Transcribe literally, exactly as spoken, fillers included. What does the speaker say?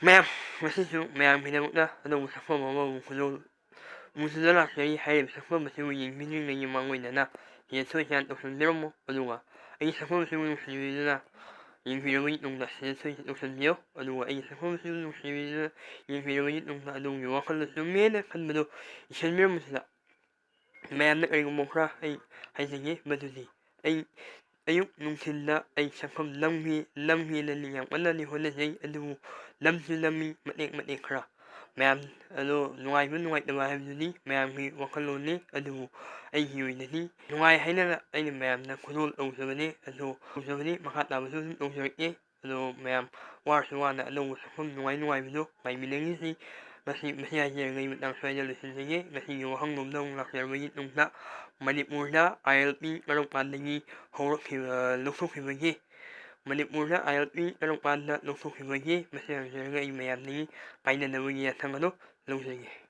ꯃꯌꯥꯝ, ꯉꯁꯤꯁꯨ ꯃꯌꯥꯝꯒꯤꯗꯃꯛꯇ ꯑꯅꯧꯕ ꯁꯛꯐꯝ ꯑꯃꯃꯨꯛ ꯍꯨꯟꯗꯣꯛ-, ꯍꯨꯟꯗꯣꯛꯇꯨꯅ ꯂꯥꯛꯆꯔꯤ꯫ ꯍꯥꯏꯔꯤꯕ ꯁꯛꯐꯝ ꯑꯁꯤꯕꯨ ꯌꯦꯡꯕꯤꯗ꯭ꯔꯤꯉꯩꯒꯤ ꯃꯥꯡꯑꯣꯏꯅꯅ ꯁꯤꯗ ꯁꯣꯏꯗꯅ ꯇꯧꯁꯟꯕꯤꯔꯝꯃꯣ꯫ ꯑꯗꯨꯒ ꯑꯩꯒꯤ ꯁꯛꯐꯝ ꯑꯁꯤꯕꯨ ꯅꯨꯡꯁꯤꯕꯤꯗꯨꯅ ꯌꯦꯡꯕꯤꯔꯕꯒꯤ ꯇꯨꯡꯗ ꯁꯤꯗ ꯁꯣꯏꯗꯅ ꯇꯧꯁꯟꯕꯤꯌꯣ꯫ ꯑꯗꯨꯒ ꯑꯩꯒꯤ ꯁꯛꯐꯝ ꯑꯁꯤꯕꯨ ꯅꯨꯡꯁꯤꯕꯤꯗꯨꯅ ꯌꯦꯡꯕꯤꯔꯕꯒꯤ ꯇꯨꯡꯗ ꯑꯗꯣꯝꯒꯤ ꯋꯥꯈꯜꯗ ꯆꯨꯝꯃꯦꯅ ꯈꯟꯕꯗꯨ ꯏꯁꯟꯕꯤꯔꯝꯕꯁꯤꯗ ꯃꯌꯥꯝꯅ ꯀꯔꯤꯒꯨꯝꯕ ꯈꯔ ꯑꯩ ꯍꯥꯏꯖꯒꯦ꯫ ꯃꯗꯨꯗꯤ ꯑꯩ ꯑꯌꯨꯛ ꯅꯨꯡꯊꯤꯜꯗ ꯑꯩ ꯁꯛꯐꯝ ꯂꯝꯒꯤ, ꯂꯝꯒꯤꯅꯗꯤ ꯌꯥꯝ ꯀꯟꯅꯗꯤ ꯍꯣꯠꯅꯖꯩ, ꯑꯗꯨꯕꯨ ꯂꯝꯁꯨ ꯂꯝꯃꯤ ꯃꯇꯦꯛ ꯃꯇꯦꯛ ꯈꯔ꯫ ꯃꯌꯥꯝ ꯑꯗꯣ ꯅꯨꯡꯉꯥꯏꯕ ꯅꯨꯡꯉꯥꯏꯇꯕ ꯍꯥꯏꯕꯗꯨꯗꯤ ꯃꯌꯥꯝꯒꯤ ꯋꯥꯈꯜꯂꯣꯟꯅꯤ, ꯑꯗꯨꯕꯨ ꯑꯩꯒꯤ ꯑꯣꯏꯅꯗꯤ ꯅꯨꯡꯉꯥꯏ ꯍꯥꯏꯅꯅ ꯑꯩꯅ ꯃꯌꯥꯝꯅ ꯈꯨꯗꯣꯜ ꯇꯧꯖꯕꯅꯤ꯫ ꯑꯗꯣ ꯇꯧꯖꯕꯅꯤ, ꯃꯈꯥ ꯇꯥꯕꯁꯨ ꯑꯗꯨꯝ ꯇꯧꯖꯔꯛꯀꯦ꯫ ꯑꯗꯣ ꯃꯌꯥꯝ ꯋꯥꯔꯁꯨ ꯋꯥꯅ ꯑꯅꯧꯕ ꯁꯛꯐꯝ ꯅꯨꯡꯉꯥꯏ ꯅꯨꯡꯉꯥꯏꯕꯗꯣ ꯉꯥꯏꯃꯤꯟꯅꯈꯤꯁꯤ꯫ ꯃꯁꯤ, ꯃꯁꯤ ꯍꯥꯏꯖꯔꯒ ꯑꯩ ꯃꯇꯥꯡ ꯁ꯭ꯋꯥꯏꯗ ꯂꯣꯏꯁꯤꯟꯖꯒꯦ꯫ ꯉꯁꯤꯒꯤ ꯋꯥꯍꯪꯂꯣꯝꯗ ꯑꯃꯨꯛ ꯂꯥꯛꯆꯔꯕꯒꯤ ꯇꯨꯡꯗ ꯃꯅꯤꯄꯨꯔꯗ ꯑꯥꯏ ꯑꯦꯜ ꯄꯤ ꯀꯔꯝ ꯀꯥꯟꯗꯒꯤ ꯍꯧꯔꯛꯈꯤꯕ, ꯂꯧꯊꯣꯛꯈꯤꯕꯒꯦ? ꯃꯅꯤꯄꯨꯔꯗ ꯑꯥꯏ ꯑꯦꯜ ꯄꯤ ꯀꯔꯝ ꯀꯥꯟꯗ ꯂꯧꯊꯣꯛꯈꯤꯕꯒꯦ? ꯃꯁꯤ ꯍꯪꯖꯔꯒ ꯑꯩ ꯃꯌꯥꯝꯗꯒꯤ ꯀꯥꯏꯅꯅꯕꯒꯤ ꯌꯥꯊꯪ ꯑꯗꯨ ꯂꯧꯖꯒꯦ꯫